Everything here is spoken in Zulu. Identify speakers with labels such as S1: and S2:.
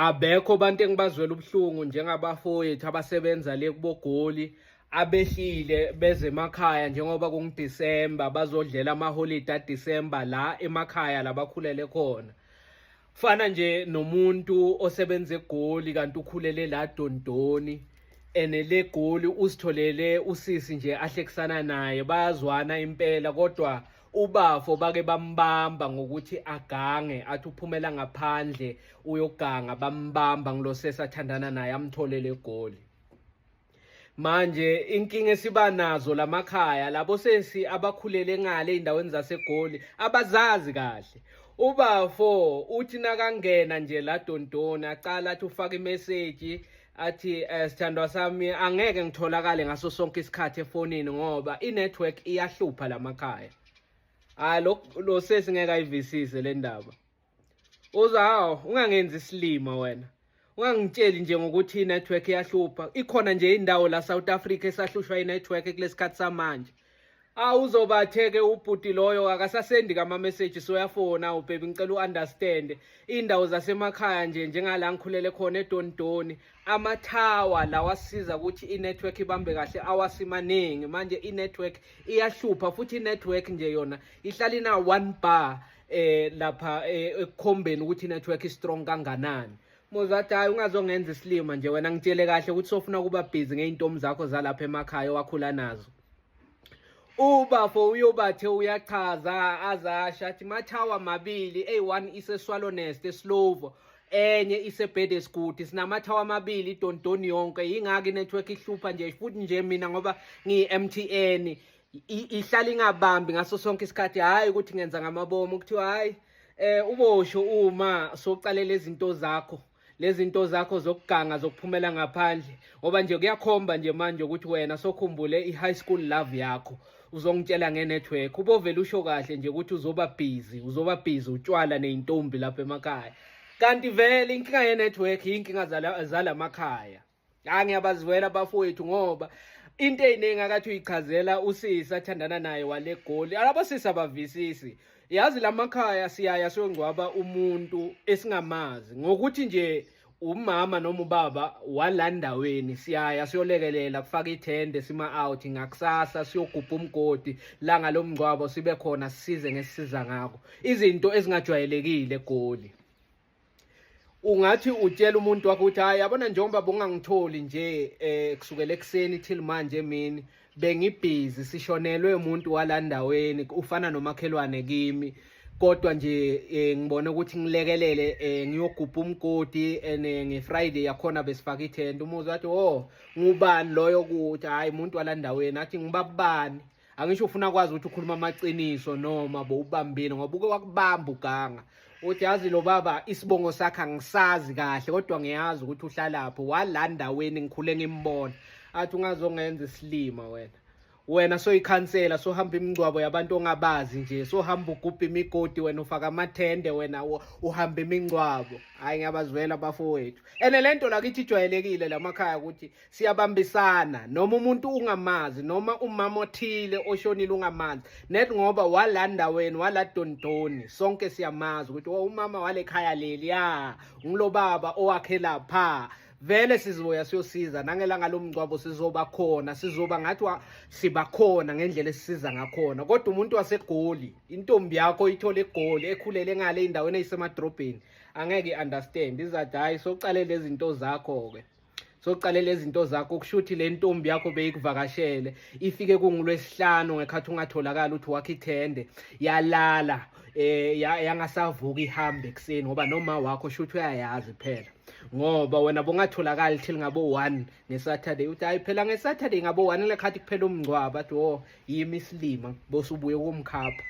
S1: Abekho abantu engibazwela ubuhlungu njengabafowethu abasebenza le kuboGoli abehlile beze emakhaya njengoba kunguDisemba bazodlela amaholide aDisemba la emakhaya labakhulele khona. Fana nje nomuntu osebenza eGoli kanti ukhulele la Dondoni ene le Goli uzitholele usisi nje ahlekisana naye bayazwana impela kodwa Ubafo bake bambamba ngokuthi agange athi uphumela ngaphandle uyoganga bambamba ngilosesi athandana naye amtholele egoli. Manje inkinga esiba nazo lamakhaya labo sesi abakhulele ngale ey'ndaweni zaseGoli abazazi kahle. Ubafo uthi nakangena nje la dontoni acala athi ufaka imeseji athi sithandwa sami angeke ngitholakale ngaso sonke isikhathi efonini ngoba i-network iyahlupha lamakhaya. Hayi lo sesi ngeke ayivisise le ndaba. Uza hawu ungangenzi isilima wena. Ungangitsheli nje ngokuthi i-network iyahlupha. Ikhona nje indawo la South Africa esahlushwa i-network kulesikhathi samanje. Awuzobathe-ke ubhuti loyo akasasendi kama-message soyafona ubhebi ngicela u-understand iy'ndawo zasemakhaya nje njengala ngikhulele khona edondoni amathawa lawa asiza ukuthi i-network ibambe kahle awasimaningi manje i-network iyahlupha futhi i-network nje yona ihlala ina-one bar lapha ekukhombeni ukuthi i-network i-strong kanganani. Muzathi hayi ungazongenza isilima nje wena ngitshele kahle ukuthi sofuna ukuba busy ngey'ntombi zakho zalapha emakhaya owakhula nazo. Ubafo uyobathe uyachaza azasha athi mathawa mabili eyi-one ise-Swallow Nest eSlovo enye ise-Bedesgood sinamathawa amabili idontoni yonke yingakho inetwork ihlupha nje futhi nje mina ngoba ngiyi-MTN ihlala ingabambi ngaso sonke isikhathi hhayi ukuthi ngenza ngamabomu kuthiwa hhayi ubosho uma soqalela izinto zakho lezinto zakho zokuganga zokuphumela ngaphandle ngoba nje kuyakhomba nje manje ukuthi wena sokhumbule i-high school love yakho uzongitshela nge-network ubovele usho kahle nje ukuthi uzoba busy uzoba busy utshwala ney'ntombi lapha emakhaya kanti vele inkinga ye-network yinkinga zalamakhaya. Ha ngiyabazwela abafowethu ngoba into eyiningi akathi uyichazela usisi athandana naye wale goli alabo sisi abavisisi yazi lamakhaya siyaya siyongcwaba umuntu esingamazi ngokuthi nje umama noma ubaba wala ndaweni siyaya siyolekelela kufaka ithende sima out ngakusasa siyogubha umgodi langa lomngcwabo sibe khona sisize ngesisiza ngakho izinto ezingajwayelekile egoli. Ungathi utshela umuntu wakho ukuthi hayi yabona njengoba bungangitholi nje kusukela ekuseni till manje emini bengibhizi sishonelwe umuntu walandaweni ufana nomakhelwane kimi kodwa nje ngibone ukuthi ngilekelele ngiyogubha umgodi and ngeFriday yakhona besifaka ithende umuzi wathi oh ngubani loyo kuthi hayi umuntu walandaweni athi ngibabani angisho ufuna kwazi ukuthi ukhuluma amaqiniso noma bowubambile ngoba uke wakubamba uganga uthi yazi lo baba isibongo sakhe angisazi kahle kodwa ngiyazi ukuthi uhlalaphi wala ndaweni ngikhule ngimbona athi ungazongenza isilima wena wena soyikhansela sohamba imingcwabo yabantu ongabazi nje sohamba ugubha imigodi wena ufaka amathende wena uhamba imingcwabo hayi ngiyabazwela abafowethu ene lento lakithi ijwayelekile lamakhaya ukuthi siyabambisana noma umuntu ungamazi noma umama othile oshonile ungamazi net ngoba wala ndaweni wala dondoni sonke siyamazi ukuthi oh, umama wale khaya leli ya ngilobaba owakhe lapha vele sizoya siyosiza nangelanga lomngcwabo sizoba khona sizoba ngathi siba khona ngendlela esisiza ngakhona kodwa umuntu waseGoli intombi yakho ithole eGoli ekhulele ngale endaweni eyisemadrobheni angeke i-understand izathi hayi soqale lezi zinto zakho-ke soqale lezi zinto zakho kushuthi le ntombi yakho beyikuvakashele ifike kungulwesihlanu ngekhathi ungatholakala uthi wakhe ithende yalala yangasavuka ihambe ekuseni ngoba noma wakho shuthi uyayazi phela ngoba wena bongatholakali till ngabo 1 ngeSaturday uthi hayi phela ngeSaturday ngabo 1 lekhathi kuphela umngcwabo athi oh yimi isilima bosubuye kumkhapha.